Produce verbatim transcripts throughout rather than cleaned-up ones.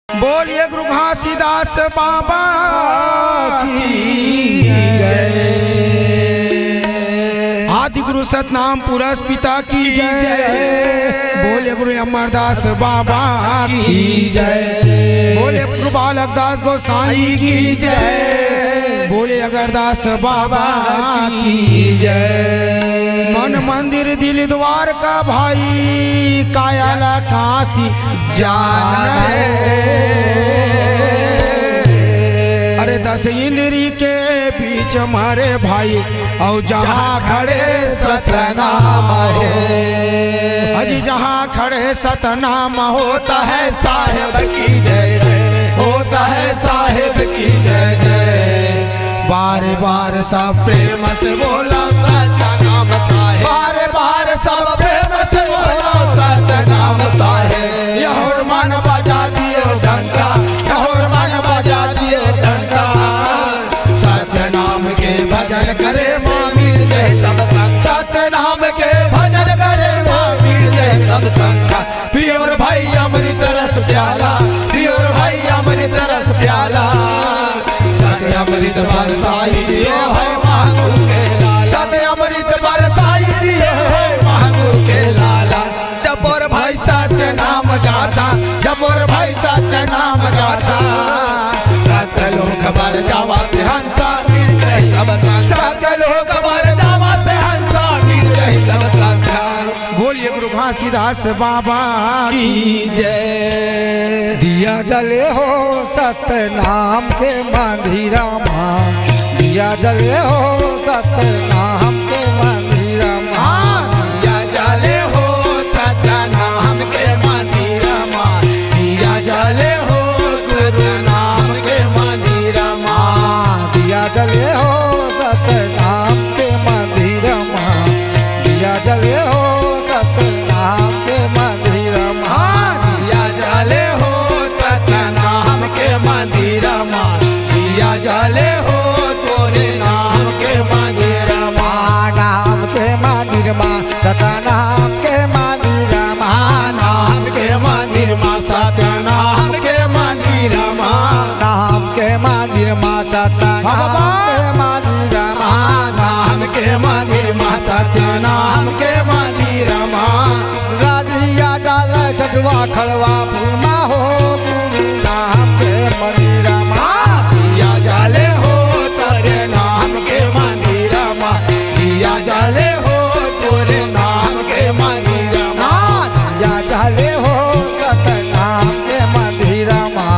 बोलिए गुरु घासीदास बाबा की जय। आदि गुरु सतनाम पुरस पिता की जय। बोलिए गुरु अमरदास बाबा की जय। बोलिए गुरु बालक दास गोसाई की जय। बोलिए अगरदास बाबा की जय। मन मंदिर दिल द्वार का भाई, काया ला काशी जान है। अरे दस इंद्री के बीच मारे भाई, और जहाँ खड़े सतनाम हो। अजी जहाँ खड़े सतनाम होता है साहेब की जय जय, होता है साहेब की जय जय। बार बार सब प्रेम से बोला सतनाम साहेब। बार बार सब प्रेम से बोला सतनाम साहेब। ये होरमान बजा दियो डंका, ये होरमान बजा दियो डंका। सतनाम के भजन करे माँ मिट जाए सब संग। सतनाम के भजन करे माँ मिट जाए सब संग। पियोर भाई अमृत रस प्याला, पियोर भाई अमृत रस प्याला। सत्य अमृत बरसाई दियो है मांगू के लाला। सत्य अमृत बरसाई दियो है मांगू के लाला। जब और भाई सत्य नाम जाता, जब और भाई सत्य नाम जाता, सत्य लोक बर जावा ते हंसा मिट जाए सब संग। सत्य लोक बर जावा ते हंसा मिट जाए सब संग। बोलिए गुरु घासीदास बाबा की जय। दिया जले हो सतनाम के मंदिरा मा, दिया जले हो सतनाम के मंदिरा मा। हाँ, दिया जले हो सतनाम के मंदिरा मा, दिया जले हो सतनाम के मंदिरा मा। हाँ, दिया जले हो सतनाम के मंदिरा मा, दिया जले हो सतनाम के मंदिर मा। हाँ, दिया जले हो सतनाम के मंदिर मा। दिया जले हो तोरे नाम के मंदिर मा। नाम के मंदिर मा, सतनाम के मंदिर मा। नाम के मंदिर मा, सतनाम के मंदिर मा। नाम के मंदिर मा, सतनाम हाँ, बाबा। के मंदिर मा। नाम के मंदिर मा, सतनाम के मंदिर मा। राजिया जाल छठवा खड़वा फूमा हो, नाम के मंदिर मा। दिया जले हो सत्य नाम के मंदिर मा। दिया जले हो तोरे नाम के मंदिर मा। दिया जले हो सतनाम के मंदिर मा।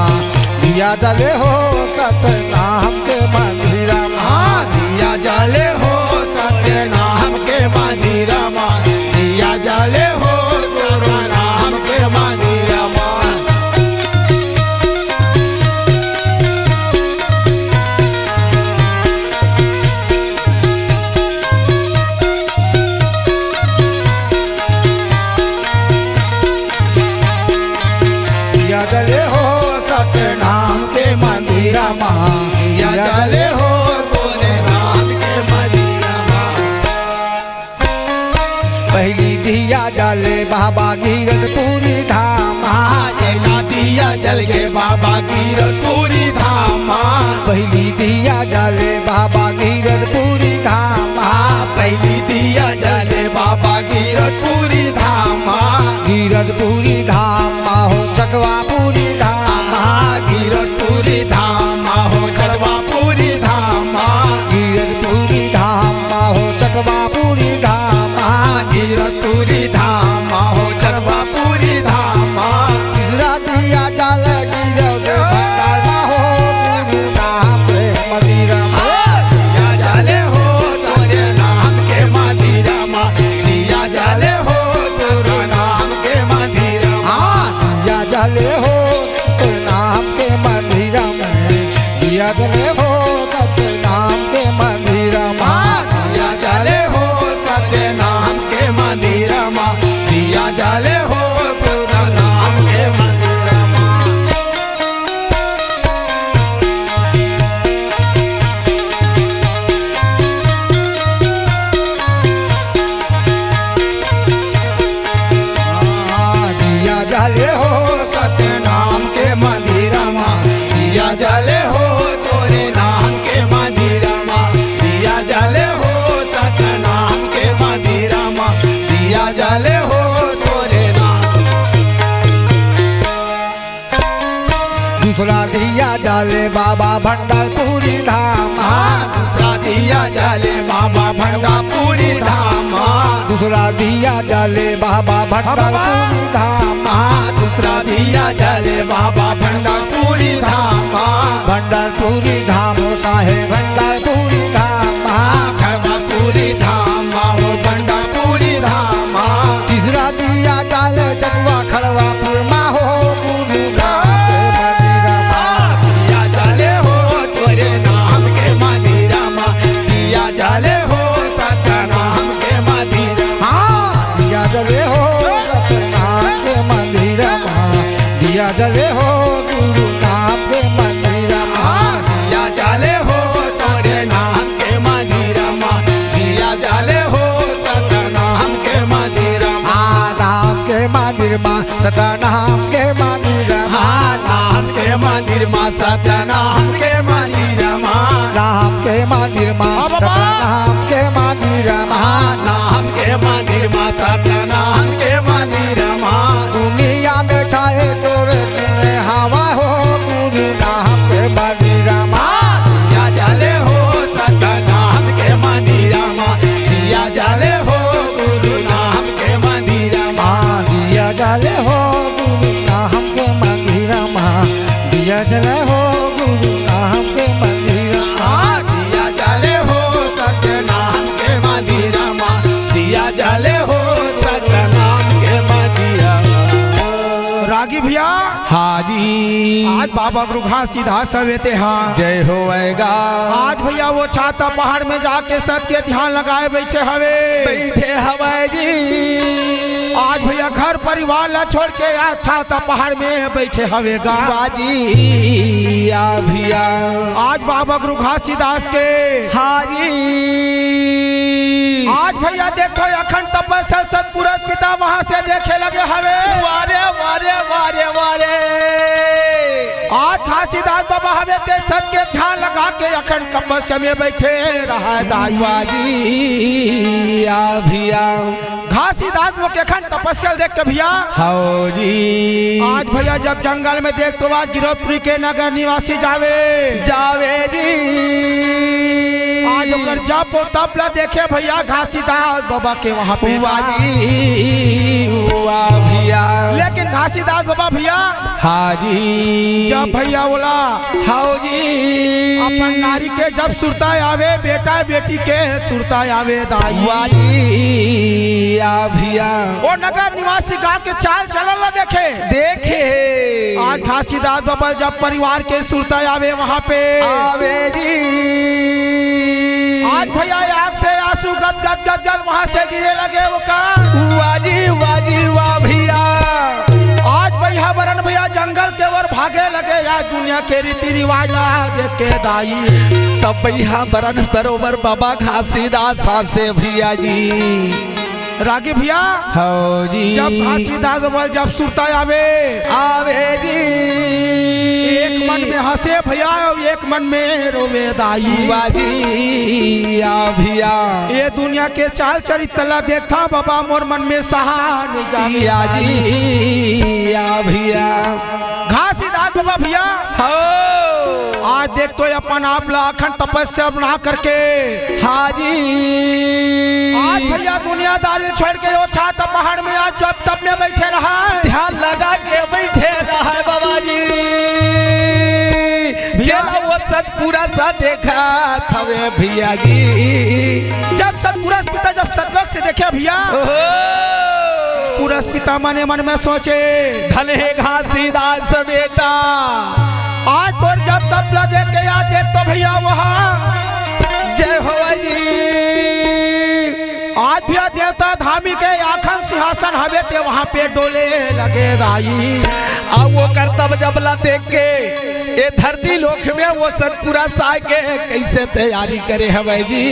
दिया जले हो सतनाम के मंदिर मा। हाँ, दिया जले हो सतनाम के मंदिर मा। दिया जले हो सतनाम के मंदिर मा। दिया जले हो सतनाम के मंदिर मा। दिया जले हो तोरे नाम के मंदिर मा। पहली दिया जले बाबा गिरतपुरी धाम। हाँ, एका दिया जल के बाबा गिरतपुरी धाम। पहली दिया जले बाबा गिरतपुरी धाम। हाँ, पहली दिया जले बाबा गिरतपुरी धाम। गिरतपुरी धाम हो चटवापुरी धाम। हाँ, गिरतपुरी धाम हो चटवापुरी धाम। गिरतपुरी धाम हो चटवापुरी धाम। हाँ, गिरतपुरी धाम हो चटवापुरी धाम। तीसरा दिया जल गिरतपुरी धाम हो गुरु नाम के मंदिर मा। दिया जले हो सूर्य नाम के मंदिर मा। दिया जले हो सूर्य नाम के मंदिर मा। हाँ, दिया जले हो सूर्य नाम के मंदिर मा। दिया जले हो सत्य नाम के मंदिर मा। हाँ, दिया जले हो सत्य नाम के मंदिर मा। दिया जले हो सत्य नाम के मंदिर मा। हाँ, दिया जले हो सत्य नाम के मंदिर जले बाबा भंडारपुरी धाम। हाँ, दूसरा दिया जले बाबा भंडारपुरी धाम। दूसरा दिया जले बाबा भंडारपुरी धाम। हाँ, दूसरा दिया जले बाबा भंडारपुरी धाम। भंडारपुरी धाम साहेब, भंडारपुरी धाम। हाँ, खड़वापुरी धाम, हो भंडारपुरी धाम। तीसरा दिया जले चटवा खड़वापुर मा हो गुरु नाम के मंदिर मा। दिया जले हो तोरे नाम के मंदिर मा, दिया जले हो सतनाम के मंदिर मा। हाँ, दिया जले हो सतनाम के मंदिर मा, दिया जले हो गुरु नाम के मंदिर मा। हाँ, दिया जले हो तोरे नाम के मंदिर मा, दिया जले हो सतनाम के मंदिर मा। हाँ, नाम के मंदिर मा, सतनाम के मंदिर मा। हाँ, नाम के मंदिर मा, सतनाम के मंदिर मा। नाम के मंदिर मा, हाँ, बाबा। सतनाम के मंदिर मा। हाँ, नाम के मंदिर मा, सतनाम के मंदिर मा। दुनिया में छाए तोरे तूने हवा हो गुरु नाम के मंदिर मा। दिया जले हो सतनाम के मंदिर मा, दिया जले हो गुरु नाम के मंदिर मा। हाँ, दिया जले हो गुरु नाम के मंदिर मा, दिया जले हो गुरु नाम के मंदिर मा। हाँ, दिया जले हो सतनाम के मंदिर मा, दिया जले हो सतनाम के मंदिर मा। रागी भैया, हाँ जी। आज बाबा गुरु घासीदास हवे ते हा। जय होवैगा। आज भैया वो छाता पहाड़ में जाके सत के ध्यान लगाए बैठे हवे। बैठे हवे जी। आज भैया घर परिवार ला छोड़ के आज छाता पहाड़ में बैठे हवे गा। वाह जी, या भैया। आज बाबा गुरु घासीदास के हाँ जी। आज भैया देखो अखंड तपस्या सतपुरुष पिता वहां से देखे लगे हवे। वारे, वारे, वारे, वारे। आज घासीदास बाबा हवे ते सत के ध्यान लगा के अखंड तपस्या में बैठे रहा है दाई। वाह जी, या भैया। घासीदास वो के अखंड तपस्या देख के भैया। हाँ जी। आज भैया जब जंगल में देख तो आज गिरौदपुरी के नगर निवासी जावे। जावे जी। आज ओकर जप और तप ला देखे भैया घासीदास बाबा के वहाँ पे। वाह जी, वाह भैया। लेकिन घासीदास बाबा भैया हाँ जी। जब भैया बोला हाँ जी। अपन नारी के जब सुरता आवे, बेटा बेटी के सुरता आवे दाई। वाह जी, या भैया। वो नगर निवासी गांव के चाल चलन ला देखे। देखे। आज घासीदास बाबा जब परिवार के सुरता आवे वहाँ पे। आवे जी। आज भैया आँख से आंसू गद गद गद गद वहाँ से गिरे लगे वो का। वाह जी, वाह जी, वाह भैया। आज भैया बरन भैया जंगल के ओर भागे लगे, या दुनिया के रीति रिवाज ला देख के दाई। तब भैया बरन बरोबर बाबा घासीदास से भैया जी। रागी भैया हाँ जी। जब घासीदास बोल जब सुरता आवे। आवे जी। एक मन में हंसे भैया और एक मन में रोवे दाई। वाह जी, या भैया। ये दुनिया के चाल चरित्र ला देखता बाबा मोर मन में सहा नहीं जावे या दाई। जी, या भैया। घासीदास बाबा भैया। हो। आज देख तो अपन आप ला अखंड तपस्या बना करके। हाँ जी। आज भैया दुनियादारी छोड़ के वो छाता पहाड़ में आज जब तब में बैठे रहा है। ध्यान लगा के बैठे रहा है बाबा जी। भैया। जेला वो सतपुरा सा देखा थवे भैया जी। जब सतपुरा पिता जब सतलोक से देखे भैया। ओहो। पुरस पिता मने मन में सोचे। धन हे घासीदास बेटा। आज तोर जब तप ला देख के याद देख तो भैया वहाँ। जय हो जी। आज भैया देवता धामी के आखन सिंहासन हवे ते वहाँ पे डोले लगे दाई। अब वो करतब जब ला देख के ये धरती लोक में वो सतपुरा साय के कैसे तैयारी करे हवे जी।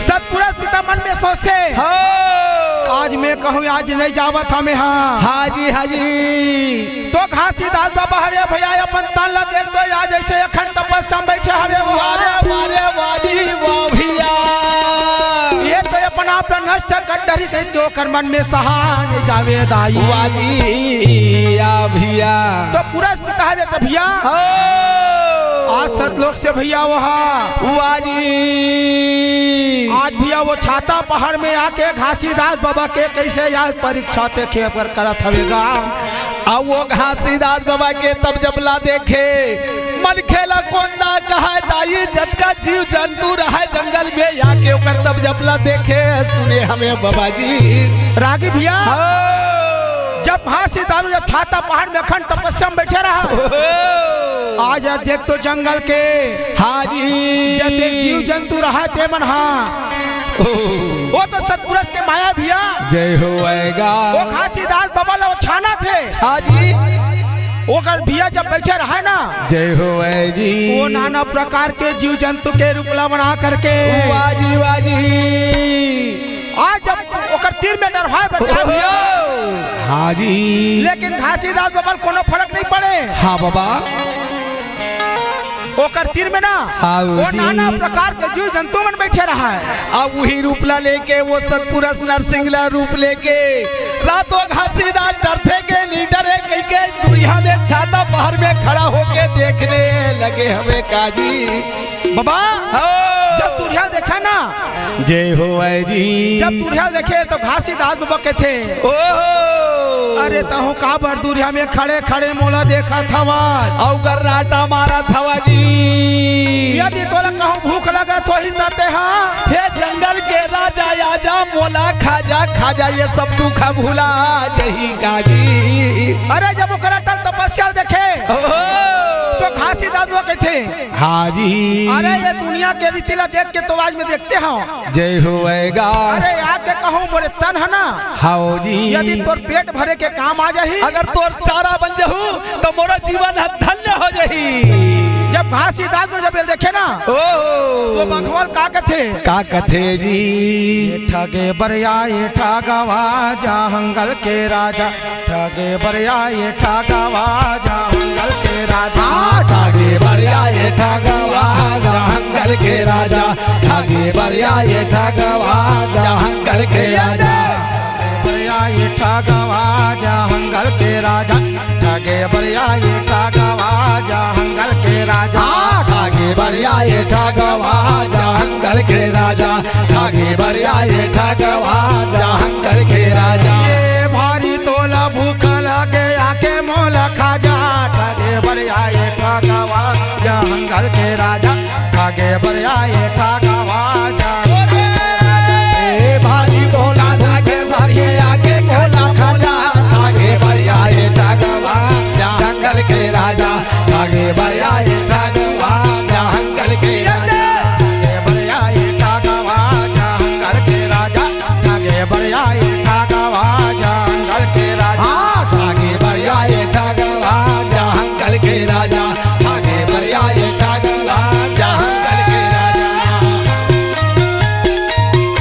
सतपुरा पिता मन में सोचे। हाँ। आज मैं कहूँ आज नहीं जावत हमें हाँ। हाँ जी, हाँ जी। तो घासीदास बाबा हवे भैया अपन तन ला देख तो आज ऐसे अखंड तपस्या में बैठे हवे वो। वारे, वारे, वारी, वाह भैया। ये तो अपन आप ला नष्ट कर डरी थे तो कर मन में सहा नहीं जावे दाई। वाह जी, या भैया। तो पुरस पिता हवे तो भैया। हाँ। आज सतलोक से भैया वहा वाजी। आज भैया वो छाता पहाड़ में आके घासीदास बाबा के कैसे यार परीक्षा ते के पर करत हवेगा। आ वो घासीदास बाबा के तब जब ला देखे, मन खेला कोंदा कहा दाई, जतका जीव जंतु रहा जंगल में आके ओकर तब जब ला देखे, सुने हमें बाबा जी। रागी भैया, हाँ। जब घासीदास जब छाता पहाड़ में अखंड तपस्या में बैठे रहा, ओहो। आज देख तो जंगल के हाँ जी। जते जीव जंतु रहा ते मन हा। ओहो। वो तो सतपुरुष के माया भैया। जय हो आएगा। वो घासीदास बाबा ला वो छाना थे। हाँ जी। ओकर भैया जब बैठे रहे ना, जय हो आए जी। वो नाना प्रकार के जीव जंतु के रूप ला बना करके वाजी, वाजी। आज जब ओकर तीर में डरवाए बचा भैया। हाँ जी। लेकिन घासीदास बाबा ल कोनो फर्क नहीं पड़े। हाँ बाबा। ओकर तीर में ना, हाँ वो जी। नाना प्रकार के जीव जंतु मन बैठे रहा है। अब वही रूप ला लेके वो सतपुरुष नरसिंह ला रूप लेके रातों घासीदास डरथे के नहीं डरे कह के दुरिहा में छाता पहाड़ में खड़ा होके देखने लगे हमें काजी। बाबा, हाँ। जब दुरिहा देखा ना, जय हो आए जी। जब दुरिहा देखे तो घासीदास बाबा कहथे, ओहो। अरे तहु काबर दुरिहा में खड़े खड़े मोला देखत हवा? अउ गर्राटा मारत हवा जी। यदि तोला कहूँ भूख लगत होही त तेहा, हे जंगल के राजा आजा मोला खा जा, खा जा ये सब दुख भुला जही काजी। अरे जब ओकर अटल तपस्या देखे ओहो। तो घासीदास बाबा कहथे, हाँ जी। अरे ये दुनिया के रीति ला देख के तो आज मैं देखते हूँ। जय हो आएगा। अरे आके कहूँ मोरे तन है ना। हाँ जी। यदि तोर पेट भरे के काम आ जाही। अगर तोर चारा बन जाहू तो मोरा जीवन ह धन्य हो जाही। जब घासीदास बाबा जब ये देखे ना, ओहो। तो बघवा ल का कथे? का कथे जी? ये ठगे बरिया ये ठगवा जंगल के राजा। ठगे बरिया ये ठगवा जंगल के राजा। हाँ, ठगे बरिया ये ठगवा जंगल के राजा। ठगे बरिया ये ठगवा जंगल के राजा। बरिया ये ठगवा जंगल के राजा। ठगे बरिया ये ठगवा जंगल के राजा। हाँ, ठगे बरिया ये ठगवा जंगल के राजा। ठगे बरिया ये ठगवा जंगल के राजा। ये भारी तोला भूख लगे आके मोला खा जा। ठगे बरिया ये ठगवा जंगल के राजा। ठगे बरिया ये ठगवा जंगल के राजा। ए भारी तोला लागे भारी आके मोला खा जा। ठगे बरिया ये ठगवा जंगल के राजा। ठगे बरिया ये ठगवा जंगल के राजा। ठगे बरिया ये ठगवा जंगल के राजा। ठगे बरिया ये ठगवा जंगल के राजा। हाँ, ठगे बरिया ये ठगवा जंगल के राजा। ठगे बरिया ये ठगवा जंगल के राजा।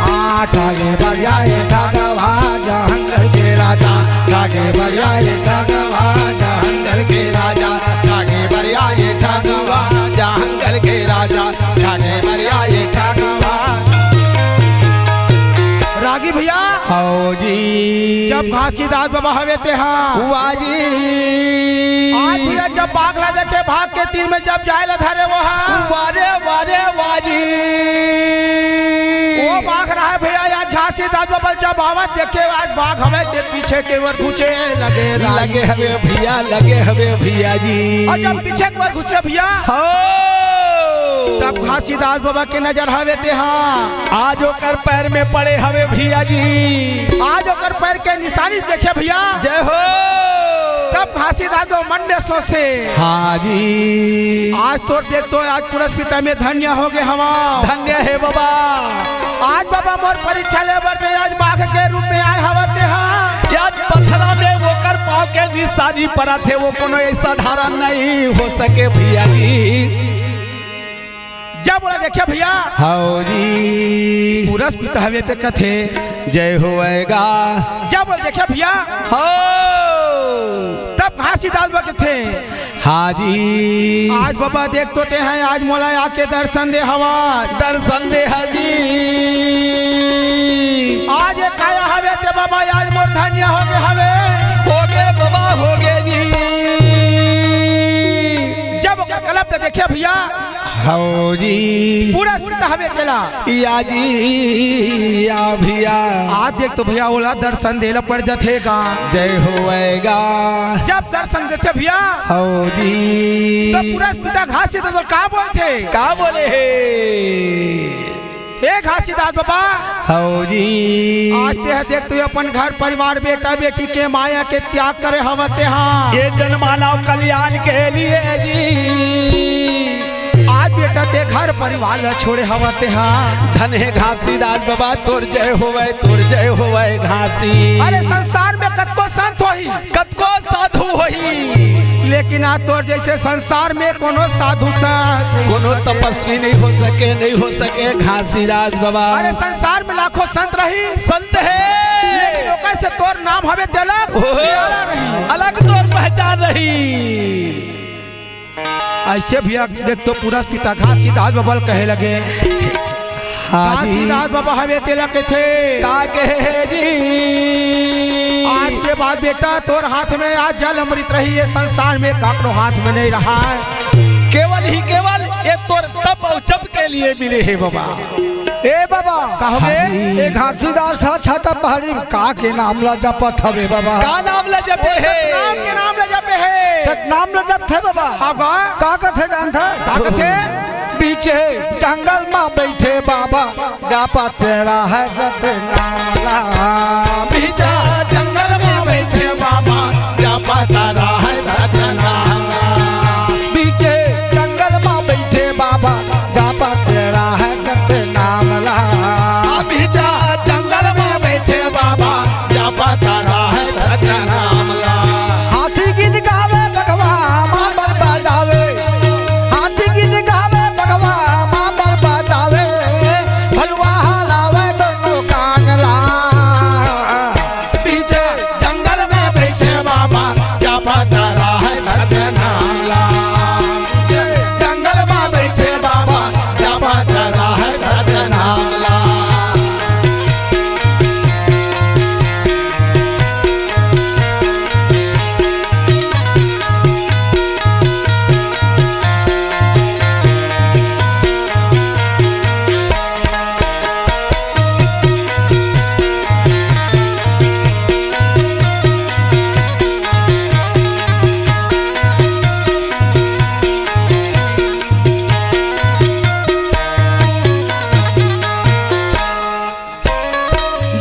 हाँ, ठगे बरिया ये ठगवा जंगल के राजा। ठगे बरिया ये ठगवा जंगल के राजा। ठगे बरिया ये ठगवा जंगल के राजा। ठगे बरिया ये ठगवा। रागी भैया। हाँ जी। जब घासीदास बाबा हवे तेहा। वाह जी। आज भैया जब बाघ ला देखे भाग के तीर में जब जाए ला धरे वो हा। वारे, वारे, वाह जी। वो बाघ रहा भैया, आज घासीदास बाबा जब आवत देखे आज बाघ हवे ते पीछे के ओर घुसे लगे रागी। लगे हवे भैया, लगे हवे भैया जी। अउ जब पीछे के ओर घुसे भैया, हो। तब घासीदास बाबा के नजर हवे तेहा। आज ओकर पैर में पड़े हवे भैया जी। आज ओकर पैर के निशानी देखे भैया। जय हो। तब घासीदास बाबा मन में सोचे। हाँ जी। आज तोर देख तो आज पुरस्पिता में धन्य हो गए हवा। धन्य हे बाबा। आज बाबा मोर परीक्षा ले बर दे, आज बाघ के रूप में आए हवा तेहा। आज पथरा में ओकर पाँव के निशानी परत हे, वो कोनो ऐसा धारण नहीं हो सके भैया जी। जब ओला देखे भैया। हाँ जी। पुरस्पिता हवे ते कथे। जय हो आएगा। जब ओला देखे भैया। हो। तब घासीदास बाबा कथे। हाँ जी। आज बाबा देख तो तें, आज मोला आके दर्शन दे हवस। दर्शन दे हा जी। आज ये काया हवे ते बाबा, आज मोर धन्य होगे हवे। होगे बाबा, होगे जी। जब ओकर कलप ल देखे भैया, हव जी। पूरा सुनता हवे तेला। या जी, या भैया। आज देख तो भैया ओला दर्शन देला पड़ जाथे गा। जय होवय गा। जब दर्शन देथे भैया, हव जी। तो पूरा पिता घासीदास बाबा का बोलथे? का बोले हे? हे घासीदास बाबा। हव जी। आज तें देख तो अपन घर परिवार, बेटा बेटी के माया के त्याग करे हवस तें हा। ये जन मानव कल्याण के लिए जी। आज बेटा तें घर परिवार ल छोड़े हवस तें हा। धन हे घासीदास बाबा, तोर जय होवय, तोर जय होवय घासी। अरे संसार में कतको संत होही, कतको साधु होही, लेकिन आज तोर जइसे संसार में कोनो साधु संत नहीं हो कोनो सके। तपस्वी नहीं हो सके, नहीं हो सके घासीदास बाबा। अरे संसार में लाखों संत रही, संत हे। लेकिन ओकर से तोर नाम हवे ते अलग, ओहो, निराला रही। अलग तोर पहचान रही। अइसे भैया देख तो पूरा पिता घासीदास बाबा ल कहे लगे। हाँ जी। घासीदास बाबा हवे तेला कथे। का कहे जी? आज के बाद बेटा तोर हाथ में आज जल अमृत रही, ये संसार में काकरो हाथ में नहीं रहा। केवल ही केवल ये तोर तप अउ जप के लिए मिले हे बाबा। ए बाबा, का हवे? हाँ जी। ए घासीदास ह छाता पहाड़ी का के नाम ला जपत हवे बाबा? का नाम ला जपे हे? सतनाम के नाम ला जपे हे। सतनाम ला जपथे बाबा। हाँ गा। का कथे जानथा? का कथे? बीचे जंगल मा बइठे बाबा, जपत रहय सतनाम ला। बीचे जंगल मा बइठे बाबा, जपत रहय सतनाम ला। बीचे जंगल मा बइठे बाबा, जपत रहय सतनाम ला। अभी जा जंगल में बैठे बाबा, जपत रहय सतनाम ला। हाथी गीत गावे बघवा, मांदर बजावे। हाथी गीत गावे बघवा, मांदर बजावे। भलुवा हलावे दोनों कान ला। बीच जंगल में बैठे बाबा, जपत रहय सतनाम ला। जंगल में बैठे बाबा, जपत रहय सतनाम ला।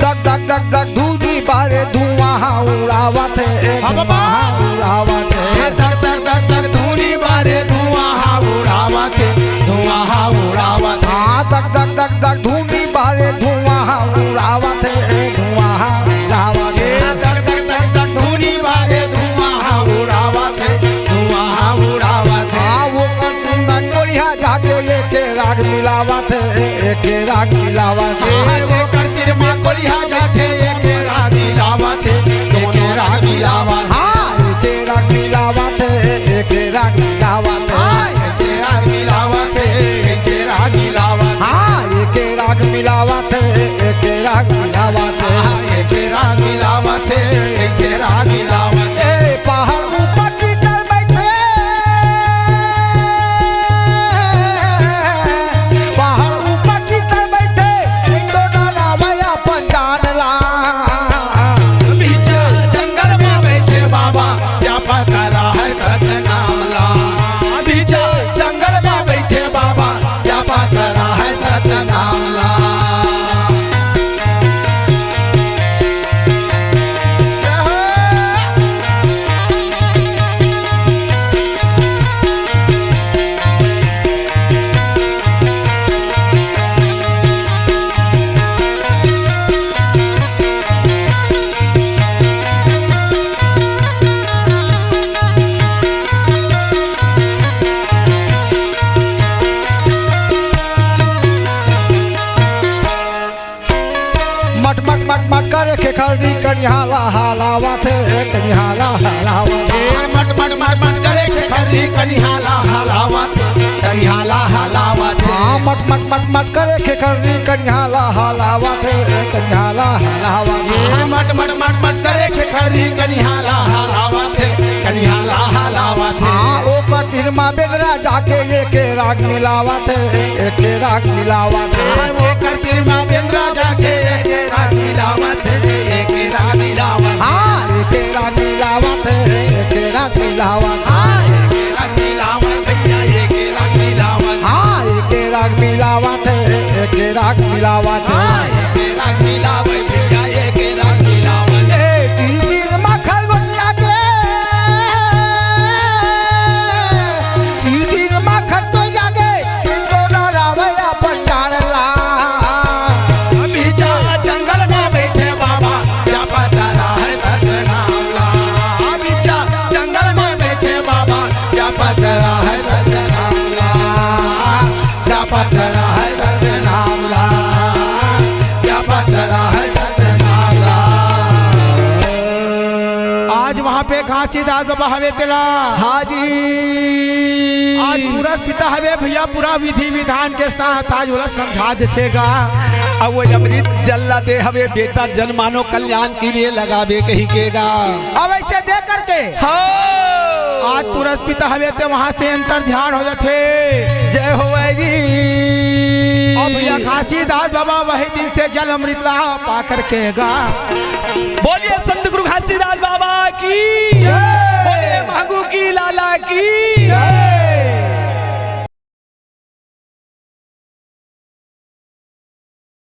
डग डग डग डग धूनी बारे, धुआं हा उड़ावत हे, ए हाँ बाबा। धुआं हा उड़ावत हे। ए धक धक धक धक धूनी बारे, धुआं हा उड़ावत हे, धुआं हा उड़ावत हे। हाँ, धक धक धक धक धूनी बारे, धुआं हा उड़ावत हे, ए धुआं हा उड़ावत हे। ए धक धक धक धक धूनी बारे, धुआं हा उड़ावत हे, धुआं हा उड़ावत हे। हाँ, वो कंट्री में कोरिया जाके एके राग मिलावत हे, एके राग मिलावत हे। हाँ, वो कंट्री में कोरिया जाके एके राग मिलावत हे, एके राग मिलावत हे। हाँ, एके राग मिलावत हे, एके राग मिलावत हे। हाँ, एके राग मिलावत हे, एके राग मिलावत हे। हाँ, एके राग मिलावत हे, एके राग मिलावत हे। हाँ, एके राग मिलावत हे, एके राग मिलावत हे। ए, पहाड़ ऊपर चीतल बैठे। पहाड़ ऊपर चीतल बैठे, तो डरावे अपन जान ला। बीच जंगल में बैठे बाबा, जपत रहय सतनाम ला। बीच जंगल में बैठे बाबा, जपत रहय सतनाम ला। मट मट मट मट करे खेखरनी कनिहा ला हलावत हे, कनिहा ला हलावत हे। ए मट मट मट मट करे खेखरनी कनिहा ला हलावत, कनिहा ला हलावत। हाँ, मट मट मट मट करे खेखर री, कनिहा ला हलावत हे, कनिहा ला हलावत हे। हाँ, मट मट मट मट करे खेखर री, कनिहा ला हलावत हे, कनिहा ला हलावत हे। हाँ, ओकर तीर मा बेंदरा जाके एके राग मिलावत हे, एके राग मिलावत हे। हाँ, ओकर तीर मा बेंदरा जाके एके राग मिलावत हे, एके राग मिलावत हे। हाँ, एके राग मिलावत हे, एके राग मिलावत हे। हाँ, एके राग मिलावत भैया, एके राग मिलावत। हाँ, एके राग मिलावत हे, एके राग मिलावत हे। हाँ, एके राग मिलावत भैया, एके राग मिलावत। ए, तीन तीन मा खरगोशिया के, तीन तीन मा खरगोशिया के, इनको डरावे अपन डारला। बीचा जंगल में बैठे बाबा, क्या पता रहा है सतनाम ला। बीचा जंगल में बैठे बाबा, क्या पता रहा है सतनाम ला। क्या पता रहा है सतनाम ला। क्या पता रहा है सतनाम ला। आज वहाँ पे घासीदास बाबा हवे तेला। हाँ जी। आज पूरा पिता हवे भैया, पूरा विधि विधान के साथ आज ओला समझा देथे गा। अब वो अमृत जल ला दे हवे, बेटा जन मानव कल्याण के लिए लगावे कही के गा। अब ऐसे दे करके हाँ। आज तुरंत पिता हवे ते वहाँ से अंतर ध्यान हो जाथे। जय हो जी। अब भैया घासीदास बाबा वही दिन से जल अमृत ला पा करके गा। बोलिए संत गुरु घासीदास बाबा की।